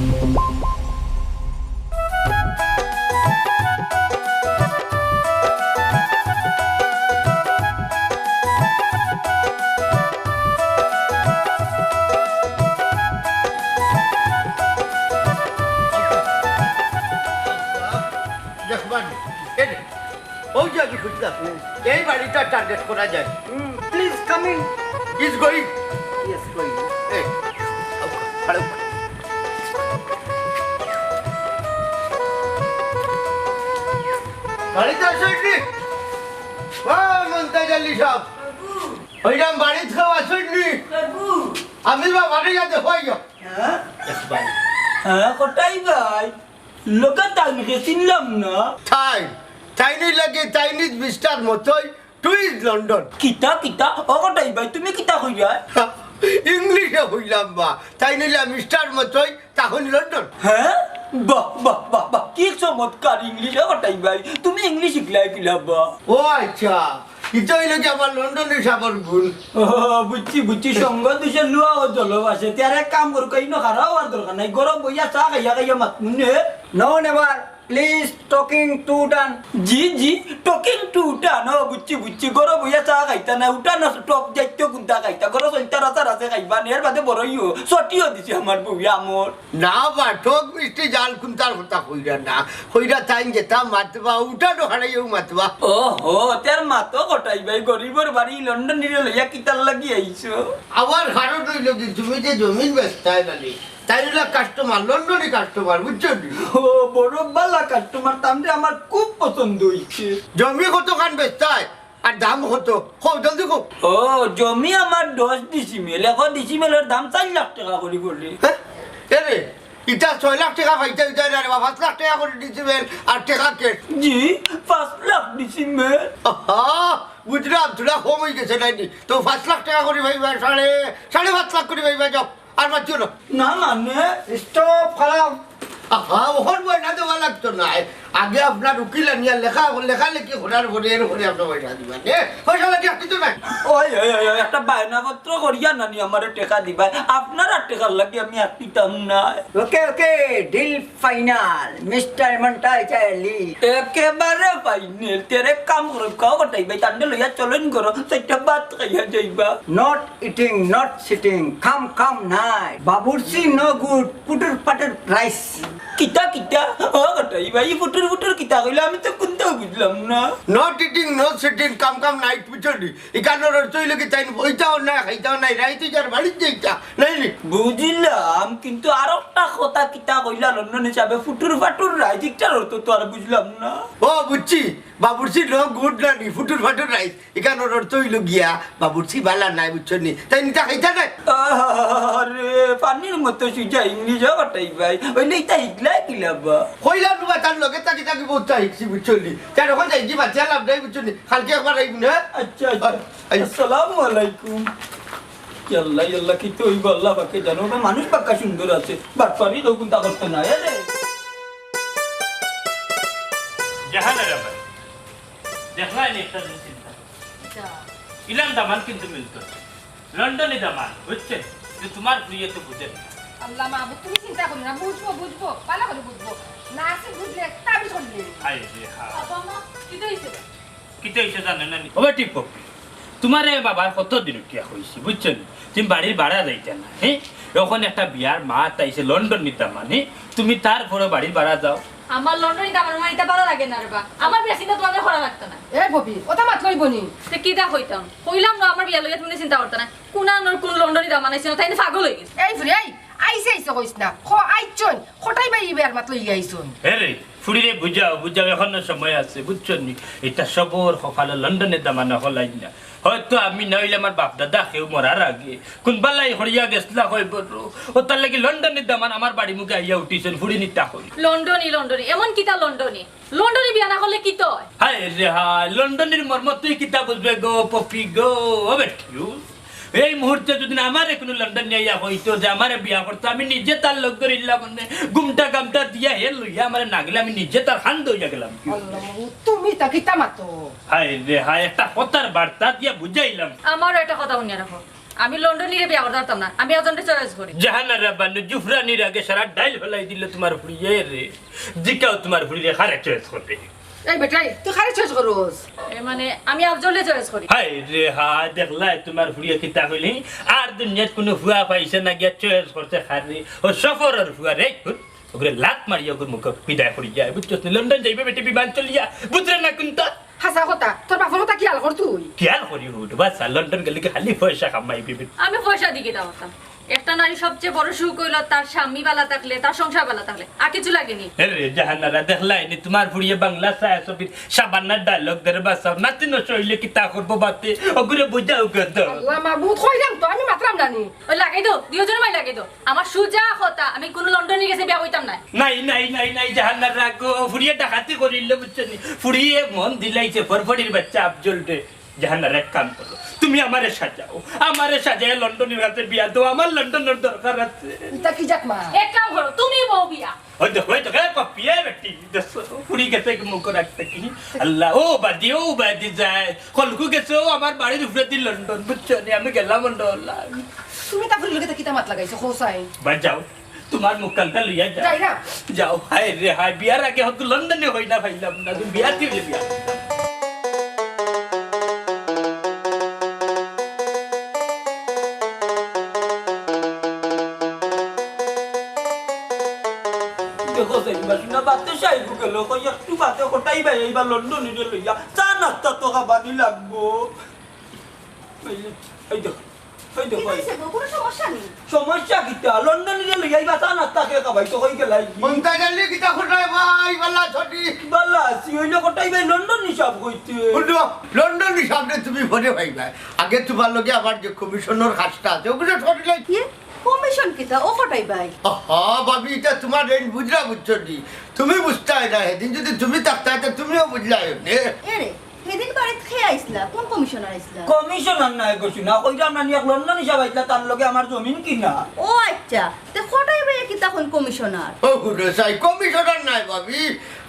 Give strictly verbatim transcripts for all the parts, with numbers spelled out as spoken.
দেখবা নি? এই নে, ওই যে আমি খুঁজলাম, এই বাড়িটা টার্গেট করা যায়। Please come in. He's going. Yes, going. এই, আউক, আউক। বাড়িত আছইন নি? ও মন্তাজ আলী সাব। ওইরাম বাড়িত কেউ আছইন নি? আমি বা বাড়ি যা দেখো আইও। হ্যাঁ? হ্যাঁ, কটাই ভাই। লোকে তাইনরে চিনলাম না। তাইন, তাইন অইলা গি, তাইন is মিস্টার মতই, to is লন্ডন। কিতা, কিতা? ও কটাই ভাই, তুমি কিতা কইরায়? ইংলিশে কইলাম বা, তাইন অইলা মিস্টার মতই, তা অইন লন্ডন। হ্যাঁ? বাহ, বাহ, বাহ, বাহ, কি চমৎকার ইংলিশ, ও কটাই ভাই, তুমি ইংলিশ শিখলায় কিলা বা? ও আচ্ছা, ইতা অইলো গি আমার লন্ডনি সাবর গুণ। ও, বুঝছি, বুঝছি, সঙ্গ দুষে লুয়া ও জল ভাসে। তে আর এক কাম করো, ইনো খাড়া অওয়ার দরকার নাই, ঘরো বইয়া চা খাইয়া খাইয়া মাতমু নে। No, never. Please, talking to done. G, G, talking to done. ও, বুঝছি, বুঝছি, ঘরো বইয়া চা খাইতা না, উঠানো টক জাতীয় কুন্তা খাইতা, ঘরো চইলতা রাতা রাতে খাইবা নে, এর বাদে বড় অইও, ছুটিও দিছে আমার বউয়ে আমর। না বা, টক মিষ্টি ঝাল কুন্তার কথা কইরা না। কইরা তাইন যেতা মাতবা, উঠানো খাড়াইয়াউ মাতবা। ও হো, তে আর মাতো কটাই ভাই, গরিবর বাড়ি লন্ডনিরে লইয়া কিতার লাগি আইছো? আমার কারণ অইলো গি, তুমি যে জমিন বেচতায় নানি, তাইন অইলা কাস্টমার, লন্ডনি কাস্টমার, বুঝছো নি? ও, বড় বালা কাস্টমার, তানরে আমার খুব পছন্দ অইছে। জমি কতখান বেচতায়? আর দাম কত? কও, জলদি কও। ও, জমি আমার দশ ডিসিমেল, এখন ডিসিমেলর দাম চাইর লাখ টেকা করি পড়ে। হ্যাঁ? এরে, ইটা ছয় লাখ টেকা পাইতা অইতা না রে বা, পাঁচ লাখ টেকা করি ডিসিমেল আর টেকা ক্যাশ। জি, পাঁচ লাখ ডিসিমেল। আহা, বুঝলাম, থুড়া কম অইগেছে নানি? তো পাঁচ লাখ টেকা করি পাইবা, সাড়ে, সাড়ে পাঁচ লাখ করি পাইবা, যাও। আর মাতিও না। না মানে? Stop, খারাপ। আহা, অখন বয়না দেওয়া লাগতো নায়। আগে আপনার উকিল আনিয়া লেখা, লেখালেখি করার পরে এর পরে আপনার পয়সা দিবা। এ, পয়সা লাগে আপনি তো নাই। ওই, ওই, ওই, ওই, একটা বায়নাপত্র করিয়া নানি আমারে টেকা দিবায়। আপনার আর টেকার লাগি আমি আর দিতাম না। Okay, okay, deal final, mister montage Ali. একেবারে ফাইনাল। তে এক কাম করো, কও কটাই ভাই, তানরে লইয়া চলেন করো, চাইরটা ভাত খাইয়া যাইবা। Not eating, not sitting, come, come, night. বাবুর্চি no good, পুটুর পাটুর রাইস। কিতা, কিতা? ও কটাই ভাই, ফুটুর ফুটুর কিতা কইলা? আমি তো কুন্তাও বুঝলাম না। Not eating, no sitting, come, come, night, বুঝছো নি? ইখানর অর্থ অইলো গি তাইন বইতাও না, খাইতাও না, রাইত অইযার বাড়িত যাইতা, নায় নি? বুঝলাম, কিন্তু আরোকটা কথা কিতা কইলা লন্ডন হিসাবে, ফুটুর ফাটুর রাইস, ইটার অর্থ তো আর বুঝলাম না। ও, বুঝছি, বাবুর্চি no good নানি, ফুটুর ফাটুর রাইস। ইখানর অর্থ অইলো গিয়া, বাবুর্চি বালা নায়, বুঝছো নি? তাইন ইতা খাইতা নায়। আরে, পানির মতো সুজা ইংলিশ ও কটাই ভাই। অইলে ইতা হিকলায় কিলা বা? কইলাম না বা, তার লগে থাকি থাকি বউততা হিকছি, বুঝছো নি? তার অখন যাইগি, বাঁচিয়া লাভ নাই, বুঝছো নি? কালকে একবার আইবো না? আচ্ছা, আচ্ছা। আই- আসসালামু আলাইকুম। ইয়াল্লা, ইয়াল্লা, কিতা অইবো আল্লাহ পাকে জানো। মানুষ বাক্কা সুন্দর আছে, বাটপারি লোক কুন্তা করতো না। এরে। জাহান রে ভাই, দেখলায় নি একটা জিনিস চিন্তা? ইলান দামান কিন্তু মিলতো না। লন্ডনি দামান, বুঝছেন? যে তোমার ফুড়িয়ে তো বুঝে না। আল্লাহ মাবুদ, তুমি চিন্তা করিও না, বুঝবো, বুঝবো, ভালা করি বুঝবো। না আছে বুঝলে, তাবিজ করলে। হায় রে হায়। বাবা মা, কিতা অইছে? কিতা অইছে জানো না নি? ও বেটি পপি, তোমারে বাবায় কতদিন উঠিয়া কইছি, বুঝছো নি? তুমি বাড়ির ভাড়া যাইতা না, হ্যাঁ? অখন একটা বিয়ার মাত আইছে, লন্ডনির দামান, হ্যাঁ? তুমি তারপরে বাড়ির ভাড়া যাও। আমার লন্ডনি দামানর ইতা ভালা লাগে না রে বা। আমার বিয়া চিন্তা তোমারে করা লাগতো না। এ পপি, অতা মাত লইবো নি? তে কিতা কইতাম? কইলাম না, আমার বিয়া লইয়া তুমি চিন্তা করতা না। কুনানর কুন লন্ডনি দামান আইছে না, তাইন পাগল অইগেছে। এই ফুড়ি, এই, আইছে আইছে কইস না। ক আইছইন, কটাই ভাই ইবার মাত লইয়া আইছইন। হে রে, ফুড়িরে বুঝাও, বুঝাও, অখনো সময় আছে, বুঝছো নি? ইতা সবর কপালো লন্ডনির দামান অকল আইন না। হয়তো আমি না অইলে আমার বাপ দাদা কেউ মরার আগে কুন বালাই করিয়া গেছলা কই বড়। অতার লাগি লন্ডনির দামান আমার বাড়ি মুখে আইয়া উঠিছইন, ফুড়ি নিতা কই। লন্ডনি, লন্ডনি, এমন কিতা লন্ডনি? লন্ডনি বিয়া না করলে কিতা অয়? হায় রে হায়, লন্ডনির মর্ম তুই কিতা বুঝবে গো, পপি গো, ও বেটিও। এই মুহূর্তে যদি না আমারে কুনু লন্ডনি আইয়া কইতো যে আমারে বিয়া করতো, আমি নিজে তার লগ ধরিলাম মানে, গুমটা গামটা দিয়া হে লইয়া আমারে না গেলে আমি নিজে তার খান দইয়া গেলাম। আল্লাহ, তুমি তা কিতা মাতো? হায় রে হায়, একটা কথার বার্তা দিয়া বুঝাইলাম। আমারও একটা কথা হুনিয়া রাখো, আমি লন্ডনীরে বিয়া করতাম পারতাম না, আমি একজনরে চয়েস করি। জাহানারা বানু, জুফরানির আগে সারা ডাইল ফালাই দিল তুমার ফুড়িয়ে রে। জিকাও তুমার ফুড়িরে, কারে চয়েস করবে? এই বেটাই, তুই কারে চয়েস করস? এ মানে, আমি আফজলরে চয়েস করি। হায় রে হায়, দেখলায় তুমার ফুড়িয়ে কিতা কইলি? আর দুনিয়াত কুনু ফুয়া পাইছে না গিয়া চয়েস করছে কারে? ও সফরর ফুয়া রে, হুন। ওগুরে লাত মারিয়া ওগুর মুখো বিদায় করি যায়, বুঝছস নি? লন্ডন যাইবে বেটি বিমান চলিয়া, বুঝরে না কুন্তা? হাছা কথা, তোর বাপর কথা খিয়াল কর তুই। খিয়াল করি হুন, বাস আর লন্ডন গেলে কি খালি পয়সা কামাইবি বেটি? আমি পয়সা দি কিতা করতাম? একটা নারীর সবচেয়ে বড় সুখ অইলো তার স্বামী বালা থাকলে, তার সংসার বালা থাকলে, আর কিছু লাগে নি। এ রে জাহানারা, দেখলায় নি তুমার ফুড়িয়ে বাংলা ছায়াছবির শাবানার ডায়লগ দের বাসাও, নাতি নষ্ট অইলে কিতা করবো বাতে, ওগুরে বুঝাও গো তো। আল্লাহ মাবুদ, কইলাম তো আমি মাতরাম না নি। ওই লাগাই দেও, দুইওজনে মাই লাগাই দেও। আমার সুজা কথা, আমি কুনু লন্ডনীর গেছে বিয়া করতাম নায়। নাই, নাই, নাই, নাই, জাহানারা গো, ফুড়িয়ে ডাকাতি করিল, বুঝছো নি? ফুড়িয়ে মন দিলাইছে, ফরফরির বাচ্চা আফজলরে। জাহানারা, এক কাম করো, তুমি আমারে সাজাও, আমারে সাজায় লন্ডনীর গেছে বিয়া দেও, আমার লন্ডনর দরকার আছে। ইতা কি জাত মাত? এক কাম করো, তুমি বউ বিয়া। ওই দেখো, ওই দেখো, এ পাপিয়ে বেটি, দেখছো? ফুড়ি গেছে কি মুখ রাখতে কি? আল্লাহ, ও বাদি, ও বাদি যায়। কলকু গেছে, ও আমার বাড়ির উপরে দি লন্ডন, বুঝছো নি? আমি গেলাম লন্ডন। তুমি তা ফুড়ির লগে কিতা মাত লাগাইছো, কও চাই? বা যাও, তুমার মুখ কান্তা লইয়া যাও। যাই না। যাও, হায় রে হায়, বিয়ার আগে হয়তো লন্ডনে হই না পাইলাম না, তুমি বিয়া দিলে বিয়া। দেখো, দেখবা, শুনা বাতে সাইবু গেল, কই একটু বাতে কটাই ভাই, এইবার লন্ডনীরে লইয়া চা নাস্তা তো খাবানি লাগবো। এই, এই দেখো, এই দেখো। কিতা অইছে গো? কুনু সমস্যা নি? সমস্যা কিতা? লন্ডনীরে লইয়া এইবার চা নাস্তা কে খাবাই, তো কই গেলাই? মন্তাজ আলী কিতা কটাই ভাই, বালা ছটি। বালা আছি, অইলে কটাই ভাই লন্ডনী সাব কইতে। হুনো, লন্ডনী সাবরে তুমি পরে পাইবা। আগে তুমার লগে আমার যে কমিশনর কাজটা আছে, ওগুলো সরিলাই। ইয়ে, কমিশন কিতা? ও কটাই ভাই? আহা, ভাবি, ইটা তুমার রেঞ্জ বুঝলা, বুঝছো নি? তুমি বুঝতায় না, হেদিন যদি তুমি থাকতায়, তে তুমিও বুঝলায় নে। এরে, হেদিন বাড়িত কে আইছলা? কোন কমিশনার আইছলা? কমিশনার নায় গো, শুনা, কইরাম না নি, এক লন্ডনী সাব আইছলা, তার লগে আমার জমিন কিনা। ও আচ্ছা, তে কটাই ভাই কিতা কোন কমিশনার? ও হুনো চাই, কমিশনার নায় ভাবি,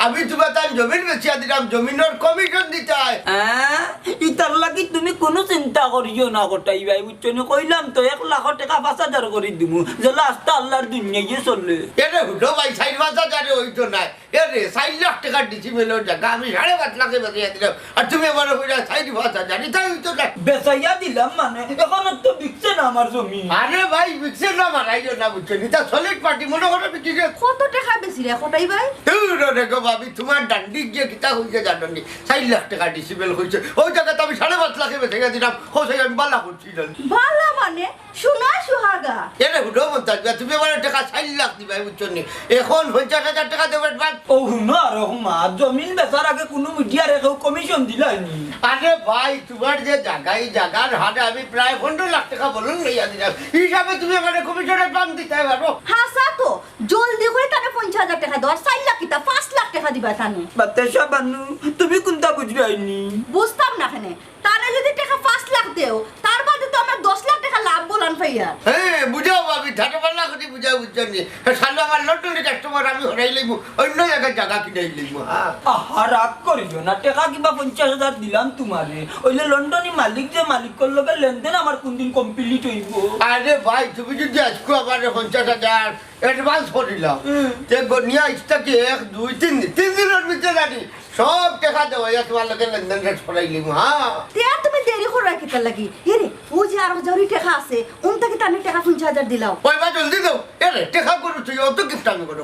আমি তুমার তান জমিন বেচিয়া দিলাম, জমিনর কমিশন দিতায়। হ্যাঁ? ইতার লাগি তুমি কুনু চিন্তা করিও না কটাই ভাই, বুঝছো নি? কইলাম তো এক লাখ টেকা পাঁচ হাজার করি দিমু, যেলা আস্তা আল্লার দুনিয়া ইয়ে চলে। এরে হুনো ভাই, চাইর পাঁচ হাজারে অইতো নায়। এরে, চাইর লাখ টেকার ডিসি মেলর জাগা আমি সাড়ে পাঁচ লাখে বেচিয়া দিলাম। আর তুমি আমারে কইরায় চাইর পাঁচ হাজার, ইতা অইতো নায়। বেচাইয়া দিলাম মানে, এখন তো বিকছে না আমার জমি। আরে ভাই, বিকছে না মারাইও না, বুঝছো নি? ইতা সলিড পার্টি, মনো করো বিকিছে। কত টেকা বেচিরে কটাই ভাই? দূর রে গো ভাবি, তুমার ডান্ডি গিয়া কিতা কইছে জানো নি? চাইর লাখ টেকা ডিসি মেল কইছে। ওই জাগাত আমি সাড়ে পাঁচ লাখে বেচাইয়া দিলাম। কও চাই আমি বালা করছি জানি। বালা মানে? সোনা সুহাগা। এরে হুনো মন্তাজ ভাই, তুমি আমারে টেকা চাইর লাখ দিবায়, বুঝছো নি? এখন পঞ্চাশ হাজার টেকা দেও অ্যাডভান্স। ও হুনো আর হুমা, জমিন বেচার আগে কুনু মিডিয়ারে কেউ কমিশন দিলায়নি। আরে ভাই, তুমার যে জাগা, ই জাগার হারে আমি প্রায় পনরো লাখ টেকা বলুন লইয়া দিলাম। হিসাবে তুমি আমারে কমিশন অ্যাডভান্স দিতায় পারো। হাছা তো, জলদি করি তারে পঞ্চাশ হাজার টেকা দেও, আর চাইর লাখ কিতা, পাঁচ লাখ টেকা দিবায় তানে। বাতেশা বানু, তুমি কুনটা বুঝরায়নি? বুঝতাম না কেনে। তারে যদি টেকা পাঁচ লাখ দেও, তার বাদে তো আমার দশ লাখ টেকা লাভ বলান পাইয়ার। হ্যাঁ, বুঝাও ভাবি, ঠাটো পাল্লা করি বুঝাও, বুঝছো নি? হে, শালা আমার লন্ডনী কাস্টমার আমি হরাই লইমু, অইন্য জাগাত জাগা কিনাই লইমু, হ্যাঁ। আহা, রাগ করিও না, টেকা কিবা পঞ্চাশ হাজার দিলাম তুমারে, অইলে লন্ডনী মালিক যে মালিকর লগে লেনদেন আমার কুনদিন কমপ্লিট অইবো? আরে ভাই, তুমি যদি আইজকু আমারে পঞ্চাশ হাজার অ্যাডভান্স করিলাও। হুম। তে গনিয়া ইস্তা কি এক, দুই, তিন দিন, তিন দিনর ভিতরে জানি সব টেকা দেওয়া, ইয়া তুমার লগে লেনদেন শেষ করাইলিমু, হ্যাঁ। তে আর তুমি দেরি কররায় কিতার লাগি? এরে, অউ যে আরো হাজারি টেকা আছে, অন থাকি তানে টেকা পঞ্চাশ হাজার দিলাও। ওই বা জলদি দেও। এরে, টেকা করো তুই, অত কিপটামি করো।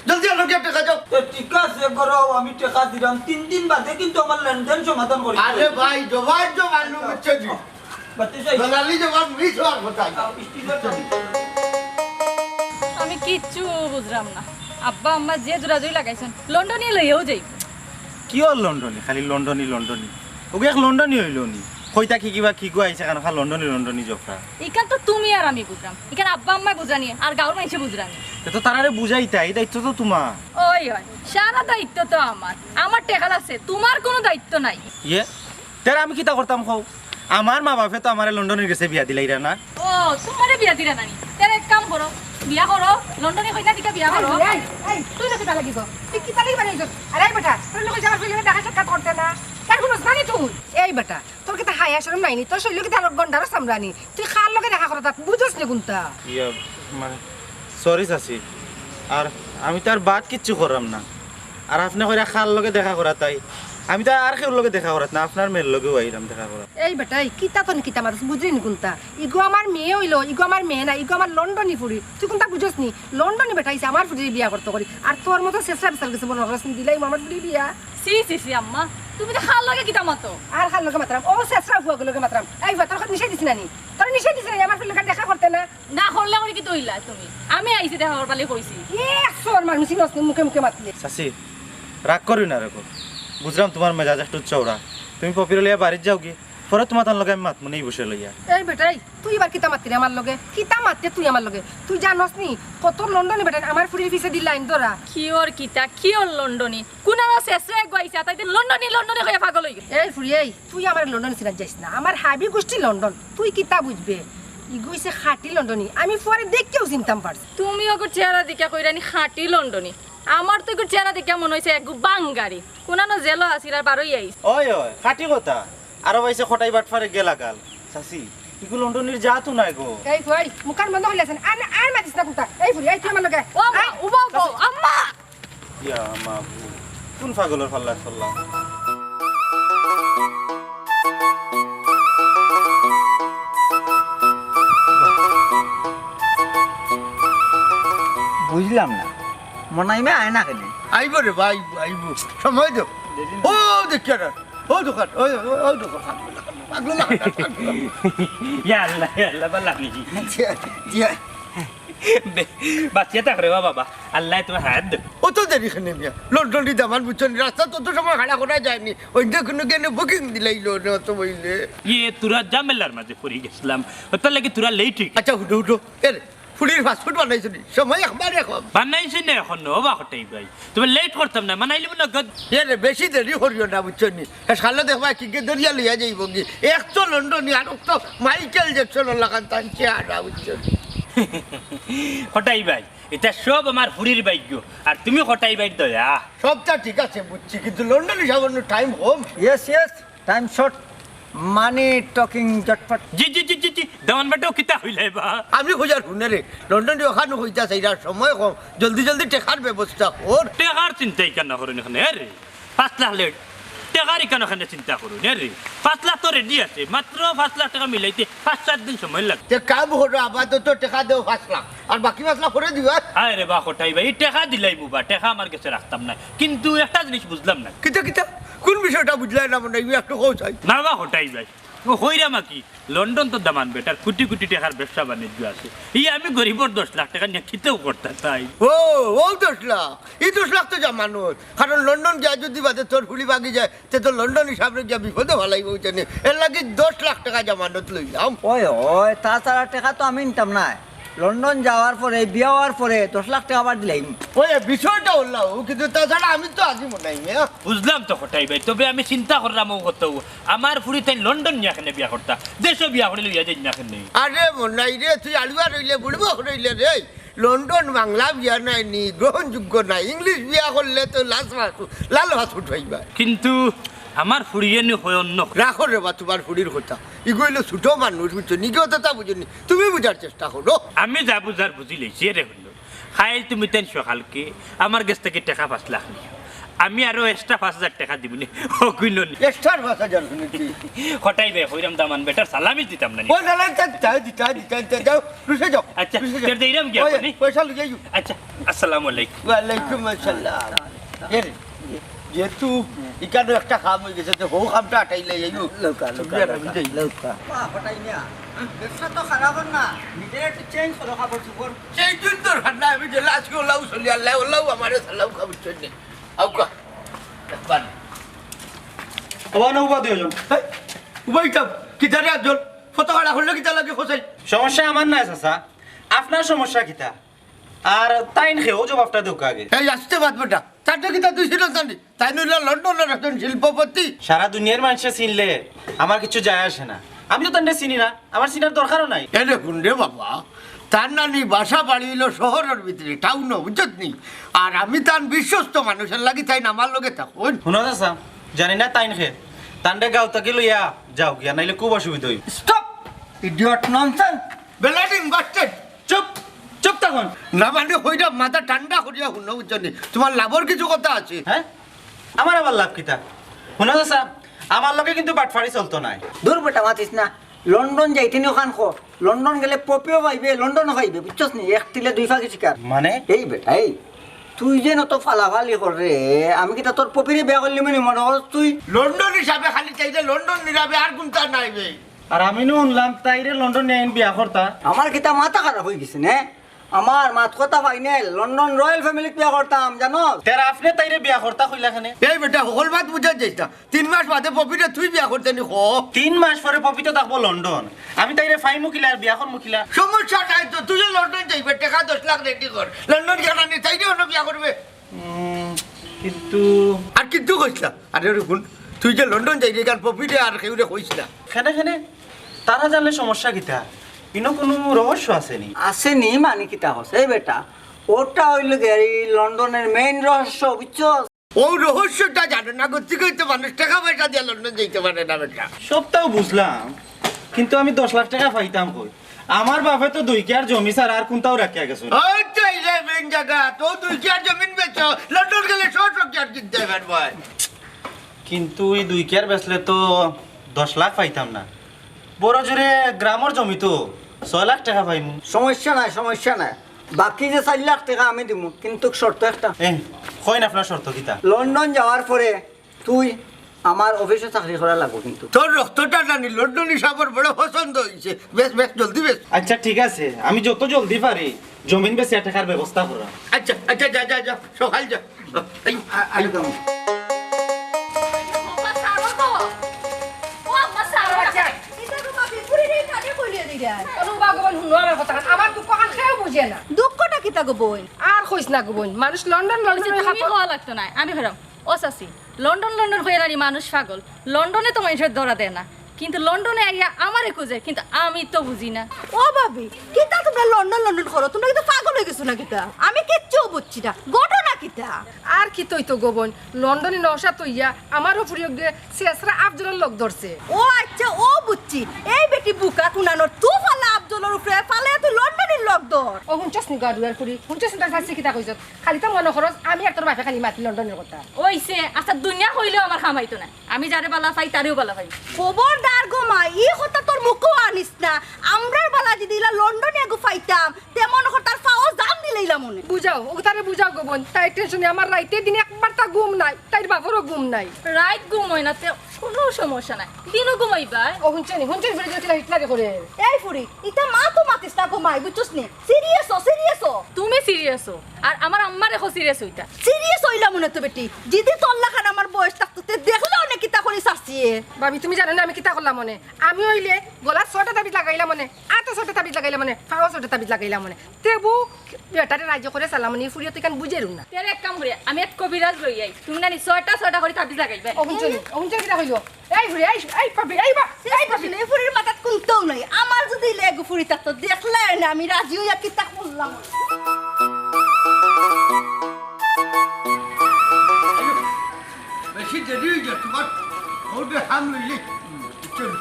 জলদি আনো গিয়া টেকা দেও। তে ঠিক আছে, করো, আমি টেকা দিলাম। তিন দিন বাদে কিন্তু আমার লেনদেন সমাধান করি। আরে ভাই, জবাব জবাব লো, বুঝছো জি? বাতি চাই। দলালি জবাব মিস হওয়ার কথা। আও, স্টিকার চাই। আমি কিচ্ছু বুঝলাম না। আব্বা আম্মা যে জোরাজুরি লাগাইছইন, লন্ডনী লইয়াউ যাইবো। কিওর লন্ডনী? খালি লন্ডনী, লন্ডনী। ওগু এক লন্ডনী অইলো নি। কইতা কি কিবা কি গো আইছে কানো খা লন্ডনী, লন্ডনী জফরা। ইখান তো তুমি আর আমি বুঝরাম। ইখান আব্বা আম্মায় বুঝরানি, আর গাঁওর মাইনষে বুঝরানি। তে তো তারারে বুঝাইতায়, ই দায়িত্ব তো তুমার। ওই, ওই, সারা দায়িত্ব তো আমার। আমার টেকা লাগছে, তুমার কুনু দায়িত্ব নাই। ইয়ে? তে আমি কিতা করতাম কও? আমার মা বাপে তো আমারে লন্ডনীর গেছে বিয়া দিলাইরা না। ও, তুমারে বিয়া দিরা নানি? তে এক কাম করো, বিয়া করো, লন্ডনী কইনা দিকে বিয়া করো। এই, এই, এই, তুই না কিতা লাগি গো? তুই কিতা লাগি বাড়ি আইছস? আরে বেটা, তোর লগে যাওয়ার ফিল্মে দেখা সাক্ষাৎ করতে না। তার হুনস না নি তুই? এই বেটা, তোর কিতা হায়া শরম নাই নি? তোর শরীলো কিতা গন্ডারর চামড়া নি? তুই কার লগে দেখা করস, বুঝস নি কুনতা? ইয়া, মানে, সরি চাচি। আর আমি তো আর বাদ কিচ্ছু কররাম না। আর আপনে কইরা কার লগে দেখা করাত আই? আমি তো আর কেউর লগে দেখা করাত না, আপনার মেয়ের লগেউ আইরাম দেখা করাত। এই বেটা, এই কিতা তনে কিতা মাতস, বুঝলি নি কুনতা? ইগু আমার মেয়ে অইলো, ইগু আমার মেয়ে না, ইগু আমার লন্ডনি ফুড়ি। তুই কুনতা বুঝস নি? লন্ডনি বেটা আইছে আমার ফুড়িরে বিয়া করতো করি। আর তোর মতো ছেছরা বেছাল গেছে মনো করস নি, দিলাইমু আমার ফুড়িরে বিয়া। ছি, ছি, ছি, আম্মা, তুমি তো কার লগে কিতা মাতো? আর কার লগে মাতরাম? ও ছেছরা ফুয়াগুর লগে মাতরাম। এই ফুয়া, তোর কথা নিষেধ দিছি না নি? তোর নিষেধ দিছি না নি আমার ফুড়ির লগে দেখা করতে না? না করলে করি কিতা অইলা তুমি? আমি আইছি দেখা করবার লাগি কইছি। এ, একশো বার মানুষ চিনস নি, মুখে মুখে মাতলে। চাচি, রাগ করিও না রে গো। বুঝরাম তুমার মেজাজ একটু চওড়া। তুমি পপিরে লইয়া বাড়িত যাওগি। পরে তুমার তান লগে আমি মাতমু নে ই বিষয় লইয়া। এই বেটা, এই, তুই ইবার কিতা মাতরে আমার লগে? কিতা মাতরে তুই আমার লগে? তুই জানস নি, কত লন্ডনি বেটাইন আমার ফুড়ির পিছেদি লাইন ধরা। কিওর কিতা, কিওর লন্ডনি? কুনানো ছেছরা এগু আইছে, তাইতে লন্ডনি, লন্ডনি কইয়া পাগল অই গেছে। এই ফুড়ি, এই, তুই আমার লন্ডনি চিনাত যাইস না। আমার হাবি গুষ্টি লন্ডন, তুই কিতা বুঝবে? ইগু অইছে খাঁটি লন্ডনি, আমি ফুয়ারে দেখিয়াউ চিনতাম পারছি। তুমি অগুর চেহারা দেখিয়া কইরায় নি খাঁটি লন্ডনি? আমার তো ইগুর চেহারা দেখিয়া মনো অইছে এগু বাঙ্গারি। কুনানো জেলো আছিল আর বারই আইছে। ওই, ওই, খাঁটি কথা। আরো পাইছে খটাই বাটফারে গেলা গাল। চাচি, ইগু লন্ডনির জাতউ নায় গো। এই ফুয়া, মুখখান বন্ধ করিয়া আছস নি? আর, আর মাতিস না কুনতা। এই ফুড়ি, এই তুই আমার লগে। ও আম্মা, আয়। ও বাবা, আম্মা! ইয়া মাবুদ, কুন পাগলর পাল্লাত পড়লাম? বুঝলাম না, মনাইমে আয় না কেনে? আইবো রে বা, আইবো, আইবো। সময় দেও। ও দেখিয়া না, ও দোকান, ও, ও, ও দোকান। পাগল না, পাগল না। ইয়া আল্লাহ, ইয়া আল্লাহ, বালা নি? জি, জি। বে-, বাঁচিয়া থাকো রে বা বাবা, আল্লায় তুমার হায়াত দেউক। অত দেরি কেনে মিয়া? লন্ডনি দামান বুঝছো নি, রাস্তাত অত সময় খাড়া করা যায় নি, অইন্য কুনু কেনে বুকিং দিলাইলো না অত বইলে। ইয়ে, থুড়া ঝামেলার মাঝে পড়ি গেছলাম, অতার লাগি থুড়া লেইট অই গেছে। আচ্ছা, হুনো, হুনো, এরে, ফুড়ির পাসপোর্ট বানাইছো নি? সময় একবারে কম। বানাইছি না অখনো, ও বা খটাই ভাই। তুমারে লেইট করতাম না, বানাইলিমু নগদ। এরে, বেশি দেরি করিও না, বুঝছো নি? হে শালা দেখবায় কিগে ধরিয়া লইয়া যাইবোগি। এক তো লন্ডনি, আর এক তো মাইকেল জ্যাকসনর লাখান তান চেহারা, বুঝছো নি? খটাই ভাই, ইতা সব আমার ফুড়ির ভাগ্য, আর তুমি খটাই ভাইর দয়া। সবতা ঠিক আছে, বুঝছি, কিন্তু লন্ডনি সামান্য টাইম কম। Yes, yes, time short, money talking, ঝটপট। জি, জি, জি, জি, জি, দামান বেটাও কিতা কইলায় বা? আমি কইয়ার হুনে রে, লন্ডনি অখান কইতা চাইরা সময় কম, জলদি জলদি টেকার ব্যবস্থা কর। টেকার চিন্তা ইখান করইন অখনে, এরে? পাঁচ লাখ লেট, টেকার ইখান অখনে চিন্তা করইন, এরে? পাঁচ লাখ তো রেডি আছে, মাত্র পাঁচ লাখ টেকা মিলাইতে পাঁচ সাত দিন সময় লাগে। তে কাম করো, আপাতত টেকা দেও পাঁচ লাখ, আর বাকি পাঁচ লাখ পরে দিবা। আরে বা খটাই ভাই, ই টেকা দিলাইমু বা, টেকা আমার গেছে রাখতাম না, কিন্তু একটা জিনিস বুঝলাম না। কিতা, কিতা? কুন বিষয়টা বুঝলায় না মনে অয়, একটু কও চাই। না বা খটাই ভাই, ও কইরাম আর কি, লন্ডন তো দামান বেটার কুটি কুটি টেকার ব্যবসা বাণিজ্য আছে। ই আমি গরিবর দশ লাখ টেকা নিয়া কিতাউ করতাম তাই। ও, ও দশ লাখ, ই দশ লাখ তো জামানত। কারণ লন্ডন গিয়া যদি বাদে তোর ফুড়ি ভাগি যায়, তে তো লন্ডনি সাবরে গিয়া বিপদো ফালাইবো, বুঝছো নি? এর লাগি দশ লাখ টেকা জামানত লইলাম। ওই, ওই, তাছাড়া টেকা তো আমি নিতাম নায়। লন্ডন যাওয়ার পরে, বিয়া অওয়ার পরে দশ লাখ টেকা আবার দিলাইমু। ওই, বিষয়টা অইলো, কিন্তু তাছাড়া আমি তো আছি মনে অয়, হ্যাঁ? বুঝলাম তো খটাই ভাই, তবে আমি চিন্তা করলাম ও কত, আমার ফুড়ি তাইন লন্ডন নিয়া কেনে বিয়া করতা, দেশো বিয়া করি লইয়া যাইন না কেনে। আরে মনাই রে, তুই আড়ুয়া রইলে, বুড়বক রইলে রে, লন্ডন বাংলা বিয়া নায় নি, গ্রহণযোগ্য নায়। ইংলিশ বিয়া করলে তো লাল পাসপোর্ট, লাল পাসপোর্ট পাইবা। কিন্তু আমার ফুড়িয়ে নি কয় অন্য। রাখো রে বা তুমার ফুড়ির কথা। ইগু অইলো ছোট মানুষ, বুঝছো নি? ইগু অততা বুঝে নি। তুমি বুঝার চেষ্টা করো। আমি যা বুঝার বুঝিলাইছি রে হুনো। কাইল তুমি তাইন সকালকে আমার গেছ থাকি টেকা পাঁচ লাখ নিও। আমি আরো extra পাঁচ হাজার টেকা দিমু নে, অগুইন নি। Extra পাঁচ হাজার হুনি কি? খটাই ভাই, কইরাম দামান বেটার সালামি দিতাম না নি। ও, না, না, তা, তা, দিতা, দিতা, দিতা, যাও, রুশে যাও, আচ্ছা, রুশে যাও। ফের দেইরাম গিয়া ওই, আপনি। পয়সা লইয়া যাও। আচ্ছা, আসসালামু আলাইকুম। ওয়ালাইকুম আসসালাম। এ রে, যেহেতু ইকানো একটা কাম অই গেছে, তো হউ কামটা আটাইলে যাইও। লউকা, লউকা, তুমি আর আমি লউকা, যাই। লউকা। বাহ, খটাই মিয়া, ব্যবসা তো খারাপ অর না, নিজে একটু change করো কাপড় চোপড়। Change দরকার না, আমি যে লাজ করলাম, চলি আল্লাহ, আল্লাহ আমারে সালাম খাবুচ্ছেন নে। আউকা, একবার। ওবা না, ওবা দুইজন। এই, উবাই থাক, কিতা রে আফজল? কত খাড়া করলে কিতা লাগে, খোঁচাই? সমস্যা আমার নায়, চাচা। আপনার সমস্যা কিতা? আর তাইন কে, ও জবাবটা দেউক্কা আগে। এই, আস্তে মাত বেটা। তাইন কিতা তুই চিনস না নি? তাইন অইলা লন্ডনর একজন শিল্পপতি। সারা দুনিয়ার মানষে চিনলে আমার কিচ্ছু যায় আসে না। আমি তো তানরে চিনি না, আমার চিনার দরকারও নাই। এরে হুন রে বাবা, তান নানি বাসা বাড়ি অইলো শহরর ভিতরে, টাউনো, বুঝছত নি? আর আমি তান বিশ্বস্ত মানুষ, এর লাগি তাইন আমার লগে থাকইন। হুনো চাচা, জানি না তাইন কে, তানরে গাঁও থাকি লইয়া যাও গিয়া, নাইলে খুব অসুবিধা অইবো। Stop! Idiot, nonsense! Bloody bastard! চুপ! চুপ তখন! না মানে কইরা মাথা ঠান্ডা করিয়া হুনো, বুঝছো নি? তুমার লাভর কিছু কথা আছে। হ্যাঁ? আমার আবার লাভ কিতা? হুনো চাচা, আমার লগে কিন্তু বাটফারি চলতো নায়। দূর বেটা, মাতিস না। লন্ডন যাইতে নি ওখান খ। লন্ডন গেলে পপিও পাইবে, লন্ডনও পাইবে, বুঝছস নি? এক তিলে দুই পাখি শিকার। মানে? এই বেটা, এই। তুই যে নত ফালাফালি কররে, আমি কিতা তোর পপিরে বিয়া করলিমু নি মনে করস তুই? লন্ডন হিসাবে খালি চাইলে লন্ডন নিরাবে, আর কুনতা নাইবে। আর আমি নু হুনলাম তাইরে লন্ডন নিয়া আইন বিয়া করতা। আমার কিতা মাথা খারাপ অইগেছে নে? আমার মাত কথা final, লন্ডন royal familyত বিয়া করতাম, জানো? তে আপনে তাইরে বিয়া করতা কইলা কেনে? এই বেটা, হকল মাত বুঝা যাইস না। তিন মাস বাদে পপিরে তুই বিয়া করতে নি ক? তিন মাস পরে পপি তো থাকবো লন্ডন, আমি তাইরে পাইমু কিলা আর বিয়া করমু কিলা? সমস্যা নাই তো, তুইও লন্ডন যাইবে, টেকা দশ লাখ ready কর, লন্ডন গিয়া নি তাইরে অনো বিয়া করবে। উম, কিন্তু আর কিন্তু কইস না। আরে ওরে হুন, তুই যে লন্ডন যাইরে, কারণ পপিরে আর কেউরে কইস না। কেনে কেনে? তারা জানলে সমস্যা কিতা? ইনো কুনু রহস্য আছে নি? আছে নি মানে কিতা কস? এই বেটা, ওটা অইলো গিয়া এই লন্ডনের main রহস্য, বুঝছস? ও রহস্যটা জানো না, গতিকে তো মানুষ টেকা পয়সা দিয়া লন্ডন যাইতে পারে না বেটা। সবটাও বুঝলাম, কিন্তু আমি দশ লাখ টেকা পাইতাম কই? আমার বাপে তো দুই কিয়ার জমি ছাড়া আর কুনটাও রাখিয়া গেছে না। ওই তো এই যে main জাগা, তো দুই কিয়ার জমিন বেচো, লন্ডন গেলে শ শ কিয়ার কিনতে পারবে। কিন্তু ওই দুই কিয়ার বেচলে তো দশ লাখ পাইতাম না, বড় জোরে গ্রামর জমি তো ছয় লাখ টেকা পাইমু। সমস্যা নাই, সমস্যা নাই, বাকি যে চাইর লাখ টেকা আমি দিমু, কিন্তু শর্ত একটা। এ, কইন আপনার শর্ত কিতা? লন্ডন যাওয়ার পরে তুই আমার অফিসো চাকরি করা লাগবো কিন্তু। তোর রক্তটা জানি লন্ডন হিসাবর বড় পছন্দ অইছে। বেশ, বেশ, জলদি বেশ। আচ্ছা, ঠিক আছে, আমি যত জলদি পারি জমিন বেচিয়া টেকার ব্যবস্থা করাম। আচ্ছা, আচ্ছা, যা, যা, যা, সকাল যা। এই, আ-, আরে দাও। ও মা, ছাড়ো তো। ও আম্মা, ছাড়ো না। আচ্ছা। ইতা তো ভাবি, পুরি রে কানে কইলে দিরা। ও ভগবান, হুনো আমার কথা। আমার দুঃখ খান কেউ বুঝে না। দুঃখটা কিতা গো বইন? আর কইস না গো বইন, মানুষ লন্ডন, লন্ডন তুমি কওয়া লাগতো না, আমি কইরাম। ও চাচি, লন্ডন লন্ডন কইয়া নানি মানুষ পাগল। লন্ডনে তো মানুষের ধরা দেয় না, কিন্তু লন্ডনে আইয়া আমারে খুঁজে, কিন্তু আমি তো বুঝি না। ও ভাবি, কিতা তুমরা লন্ডন লন্ডন করো? তুমরা কিতা পাগল অইগেছো না কিতা? আমি কিচ্ছু বুঝছি না, ঘটনা কিতা? আর কিতা অইতো গো বইন, লন্ডনে নওশাদ অইয়া আমারও ফুরিয়ক দিয়ে শেষরা আফজলর লগ ধরছে। ও আচ্ছা, ও বুঝছি, এই বেটি বুকা কুনানোর, তুই ফালা আফজলর উপরে, ফালে তুই লন্ডনের লগ ধর। ও হুনছস নি গাডুয়ার ফুরি, হুনছস নি তার শাস্তি কিতা কইছত? খালি তো মনো করস আমি আর তোর বাপে খালি মাতি লন্ডনের কথা। অইছে, আচ্ছা দুনিয়া কইলেও আমার কামাইতো না। আমি যারে বালা পাই, তারেও বালা পাই। খবরদার গো মা, ই কথা তোর মুখো আনিস না। আমরার বালা যদি ইলা লন্ডনে এগু পাইতাম, তে মনো কর তার পাও জান দিলাইলাম অনে। বুঝাও, ও তারে বুঝাও গো বইন। তাইর টেনশনে আমার রাইতে দিনে একবার তা ঘুম নাই, তাইর বাপরও ঘুম নাই। রাইত ঘুম অয় না তে কুনু সমস্যা নাই, দিনও ঘুমাইবা। ও হুনছনি, হুনছনি ফুরি যদি হিট লাগে করে। এই ফুরি, ইতা মা তো মাতিস না গো মাই, বুঝছস নি? Serious ও, serious ও। তুমি serious ও, আর আমার আম্মারে কও serious অইতা। Serious অইলাম অনে তো বেটি, যদি তোর লাখান আমার বয়স থাকতো, তে দেখলে অনে কিতা করি চাচিয়ে। ভাবি, তুমি জানো না আমি কিতা করলাম অনে? আমি অইলে গলাত ছয়টা তাবিজ লাগাইলাম অনে, আতো ছয়টা তাবিজ লাগাইলাম অনে, পাও ছয়টা তাবিজ লাগাইলাম অনে। তেবু বেটারে রাজি করে চালাম অনে, ই ফুরিয়ে তো ইখান বুঝেরও না। তে এক কাম করি, আমি এক কবিরাজ লই আই, তুমি নানি ছয়টা ছয়টা করি তাবিজ লাগাইবা। ও হুনছনি, ও হুনছনি কিতা কইলো? এই ফুরি, এই, এই পাবি, এই বা, এই পাবি। এই ফুরির মাথাত কুন্তাও নাই। আমার যদি লেগু ফুরি থাকতো, দেখলে না আমি রাজি অইয়া কিতা করলাম। বেশি দেরি অই যায়, তুমার ওটা হাম লইলে। চল।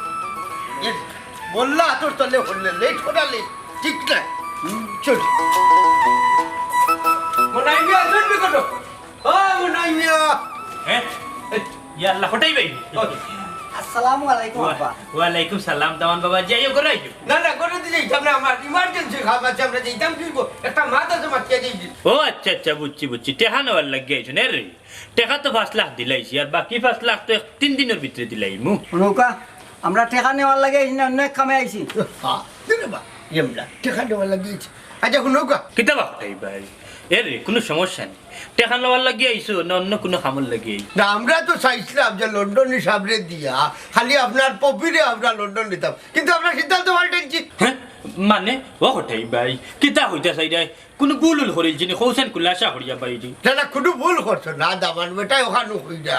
এ, বললা তোর তলে হলে, late করালে, ঠিক না? হুম, চল। মনাই মিয়া, আছেন নি কোনো? ও মনাই মিয়া। হ্যাঁ? এই, ইয়া আল্লাহ, হঠাই ভাই। আসসালামু আলাইকুম আব্বা। ওয়ালাইকুম সালাম, দামান বাবা, যাইও, ঘরে আইও। না, না, ঘরে দি যাইতাম না, আমার emergency কাম আছে, আমরা যাইতাম, তুই বল, একটা মাত আছে, মাতিয়া যাই। ও আচ্ছা, আচ্ছা, বুঝছি, বুঝছি, টেকা নেওয়ার লাগি আইছো না রে? টেকা তো পাঁচ লাখ দিলাইছি, আর বাকি পাঁচ লাখ তো এক তিন দিনর ভিতরে দিলাইমু। নৌকা, আমরা টেকা নেওয়ার লাগি আইছি না, অন্য এক কামে আইছি। হ্যাঁ, দে রে বা, ইয়ে আমরা টেকা নেওয়ার লাগি আইছি। আচ্ছা, নৌকা। কিতা বা হঠাই ভাই? এ রে, কুনু সমস্যা নাই। টেকা নেওয়ার লাগি আইছো না অন্য কুনু কামর লাগি আইছো? না, আমরা তো চাইছিলাম যে লন্ডনী সাবরে দিয়া খালি আপনার পপিরে আমরা লন্ডন নিতাম, কিন্তু আমরা সিদ্ধান্ত পাল্টাইছি। হ্যাঁ? মানে? ও হঠাই ভাই, কিতা কইতা চাইরায়? কুনু ভুল উল করিলছি নি, কওছেন খুলাসা করিয়া বাইরে। না, না, কুনু ভুল করছো না, দামান বেটায় অখানো কইরা,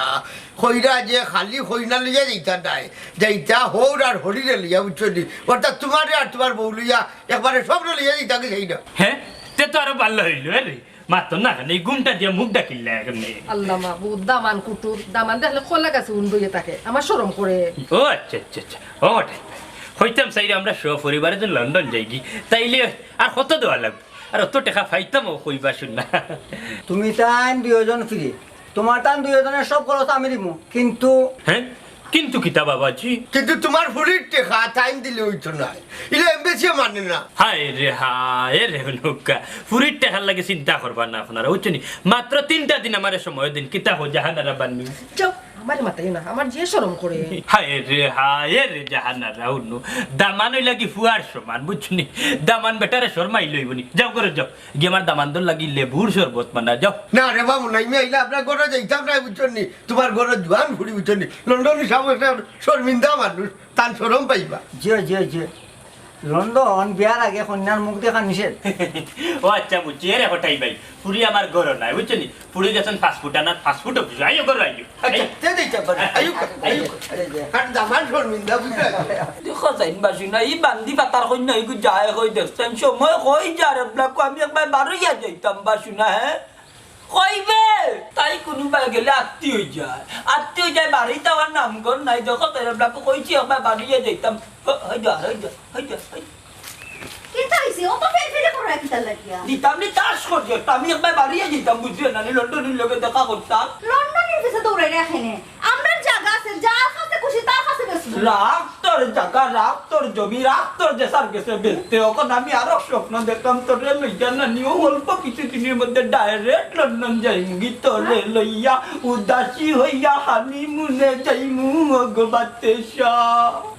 কইরা যে খালি কইনা লইয়া যাইতা নায়, যাইতা হউর আর হরিরে লইয়া, বুঝছো নি? অর্থাৎ তুমারে আর তুমার বউ লইয়া একবারে সবরে লইয়া যাইতা কি চাইরা। হ্যাঁ? তে তো আরো ভালা অইলো, এ রে। মাতর না কেনে? এই ঘুমটা দিয়া মুখ ডাকিল্লা কেনে? আল্লাহ মাবুদ, দামান কুটুর, দামান দেখলে কলা গাছে উন বইয়া থাকে, আমার শরম করে। ও আচ্ছা, আচ্ছা, আচ্ছা। ও, ওটাই। কইতাম চাইরে আমরা সপরিবারে যদি লন্ডন যাইগি, তাইলে আর কত দেওয়া লাগবো? আর অত টেকা পাইতাম ও কইবা শুন না। তুমি তাইন দুইজন ফ্রি, তোমার তান দুইজনের সব খরচ আমি দিমু, কিন্তু হ্যাঁ? কিন্তু কিতা বাবাজি? কিন্তু তোমার ফুরির টেকা তাইন দিলে অইতো নায়, ইলা এমবেসিয়ে মানে না। হায় রে হায় রে নৌকা, ফুরির টেকার লাগি চিন্তা করবা না আপনারা, বুঝছো নি? মাত্র তিনটা দিন আমারে সময় দিন, কিতা কও জাহানারা বানু? যাও, আমারে মাতাইও না, আমার যে শরম করে। হায় রে হায় রে জাহানারা হুনো, দামান অইলা কি ফুয়ার সমান, বুঝছো নি? দামান বেটারে শরমাই লইবো নি। যাও ঘরো যাও, গিয়া আমার দামান্দর লাগি লেবুর শরবত বানা, যাও। না রে বাবু, নাই, আমি আইলে আপনার ঘরো যাইতাম না, বুঝছো নি? তোমার ঘরো জুয়ান ফুরি, বুঝছো নি? লন্ডনী সাব একটা শরমিন্দা মানুষ, তান শরম পাইবা। জি, জি, জি। লন্ডন বিয়ার আগে কইন্যার মুখ দেখা নিষেধ। ও আচ্ছা, বুঝছি। এরে হটাই ভাই, ফুরি আমার ঘরো নাই, বুঝছো নি? ফুরি গেছইন পাসপোর্ট আনাত, পাসপোর্ট অফিসো। আইও ঘরো আইও। আচ্ছা, তে দিতে পারে। আইও, আইও। আরে যে। কারণ দামান শরমিন্দা, বুঝছো? দেখো যাইন বাসু না, ই বান্দি পাতার কইন্যা, ইগু যায় কই দেখছইন, সময় কই যার, এবলাকু আমি একবার বারইয়া যাইতাম বাসু না, হ্যাঁ? কইবে, তাই কুনুবায় গেলে আত্তি অই যায়, আত্তি অই যায়, বাড়িত আওয়ার নামগন্ধ নাই। দেখো, তোর এবলাকু কইছি, একবার বাড়িয়ে যাইতাম। হ-, হই যা, হই যা, হই যা, হই যা। কিতা অইছে? অত ফেরফেরে করো কিতার লাগিয়া? দিতাম নি তাস করছো, আমি একবার বাড়িয়ে যাইতাম, বুঝছো না? নি লন্ডনীর লগে দেখা করতাম। লন্ডনীর পিছে দৌড়াই রাখে নে। আমরার জাগা আছে, যার কাছে খুশি তার কাছে বেচবো। রাখ তোর জাগা, রাখ তোর জমি, রাখ তোর যেসার গেছে বেচতে। অখন আমি আরো স্বপ্ন দেখতাম, তোরে লইয়া নানি, ও অল্প কিছু দিনের মধ্যে direct লন্ডন যাইমুগি, তোরে লইয়া উদাসী হইয়া হানিমুনে যাইমু, ও গো বাতেশা।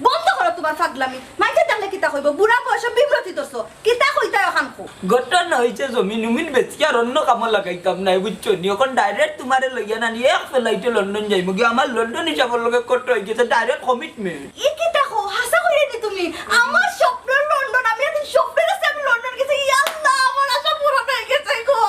বন্ধ করো তোমার ফাগলামি। মাইনষে দেখলে কিতা কইবো? বুড়া বয়সে বিব্রতি ধরছো। কিতা কইতায় অখান কও। ঘটনা অইছে, জমিন উমিন বেচিয়া আর অন্য কামো লাগাইতাম নায়, বুঝছো নি? অখন direct তোমারে লইয়া নানি এক ফ্লাইটে লন্ডন যাইমুগি। আমার লন্ডন হিসাবর লগে কত অই গেছে, direct commitment। ই কিতা কও? হাছা কইরায় নি তুমি? আমার স্বপ্নর লন্ডন, আমি একদিন স্বপ্নে দেখছি আমি লন্ডন গেছি। ইয়াল্লা, আমার আশা পূরণ অই গেছে গো।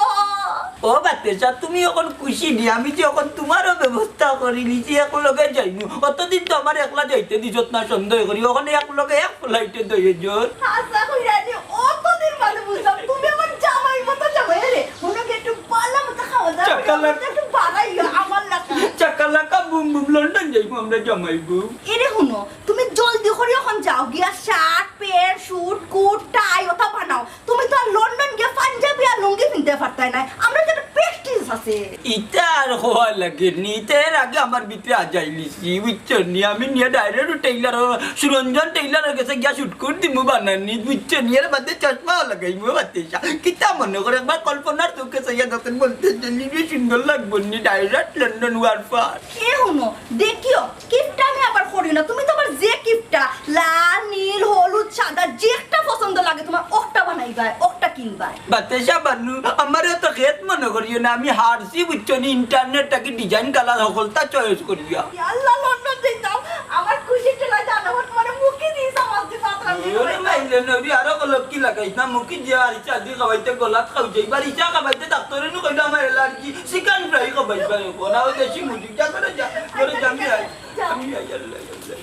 ও বাতেশা, তুমি অখন খুশি নি? আমি যে অখন তোমারও ব্যবস্থা করিলিছি, একলগে যাইমু। অতদিন তো আমারে একলা যাইতে দিছত না, সন্দেহ করি। অখন একলগে এক ফ্লাইটে দুইজন। হাছা কইরায় নি, অতদিন বাদে বুঝলাম, তুমি আমার জামাইর মতো জামাই। আরে, হুনো গি, একটু ভালা মতো খাওয়া দাওয়া করি, চাকালা- একটু বাড়াইও আমার লাগি। চাকালাকা বুম বুম, লন্ডন যাইমু আমরা জামাই বউ। এরে হুনো, তুমি জলদি করি অখন যাও গিয়া, শার্ট, প্যান্ট, স্যুট, কোট, টাই, ওটা বানাও। তুমি তো আর লন্ডন গিয়া পাঞ্জাবি আর লুঙ্গি পিনতে পারতায় নায়। আমরা তো একটা প্রেস্টিজ আছে। ইতা আর কওয়া লাগে নি, ইতা এর আগে আমার ভিতরে আজাইলিছি, বুঝছো নি? আমি নিয়া direct টেইলার, সুরঞ্জন টেইলারর গেছে গিয়া স্যুট কোট দিমু বানানি, বুঝছো নি? এর বাদে চশমাও লাগাইমু বাতেশা। কিতা মনে করে একবার কল্পনার চোখে চাইয়া দেখেন, বলতে যে নিজে সুন্দর লাগবো নি, direct লন্ডন ওয়ারফার। এ হুনো, দেখিও, কিপটামি আবার করিও না। তুমি তো আবার যে কিপটা, লাল, নীল, হলুদ, সাদা, যে একটা পছন্দ লাগে তোমার, ওকটা বানাইবায়, ওকটা কিনবায়। বাতেশা বানু, আমারে তো খেত মনে করিও না, আমি হারছি, বুঝছো নি, ইন্টারনেট থাকি design colour হকলতা choice করিয়া। ইয়াল্লা, লন্ডন যাইতাম, আমার খুশির ঠেলায় জানো, তোমার মুখে দিস আমার যে পাত্রা দিয়ে ওরে খাইতাম। মাইলে নবী, আরো কলকি লাগাইস না, মুখে দিয়া আর ইচ্ছা দি খাওয়াইতে গলাত খাও যাই, বার ইচ্ছা খাওয়াইতে ডাক্তারে নু কইলো আমার allergy, chicken fry খাওয়াইবার, কোনা ওই দেশি মুরগি, যা করে যা, করে যা, আমি আই, আমি আই, আল্লাহ, আল্লাহ।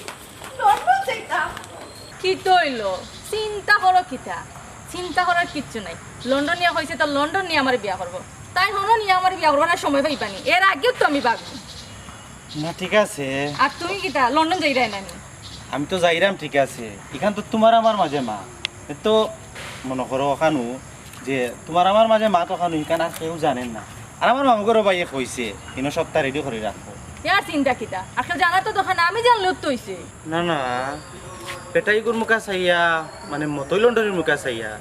লন্ডন যাইতাম। কিতা অইলো? চিন্তা করো কিতা? চিন্তা করার কিচ্ছু নাই। লন্ডনিয়া কইছে তো লন্ডনিয়া আমারে বিয়া করবো। তাইন হনো নিয়া আমারে বিয়া করবো না, সময় পাইবা নি। এর আগেও তো আমি ভাগমু। না, ঠিক আছে। আর তুমি কিতা লন্ডন যাইরায় না নি? আমি তো যাইরাম, ঠিক আছে। ইখান তো তোমার আমার মাঝে মাত। এ তো মনে করো অখানউ যে তোমার আমার মাঝে মাত অখানউ, ইখান আর কেউ জানে না। আর আমার মামু ঘরর ভাইয়ে কইছে, ইনো সবতা ready করি রাখবো। ইয়ার চিন্তা কিতা? আর কেউ জানার তো দরকার না, আমি জানলেও তো অইছে। না, না, বেটা ইগুর মুখা চাইয়া, মানে মতই লন্ডনীর মুখা চাইয়া,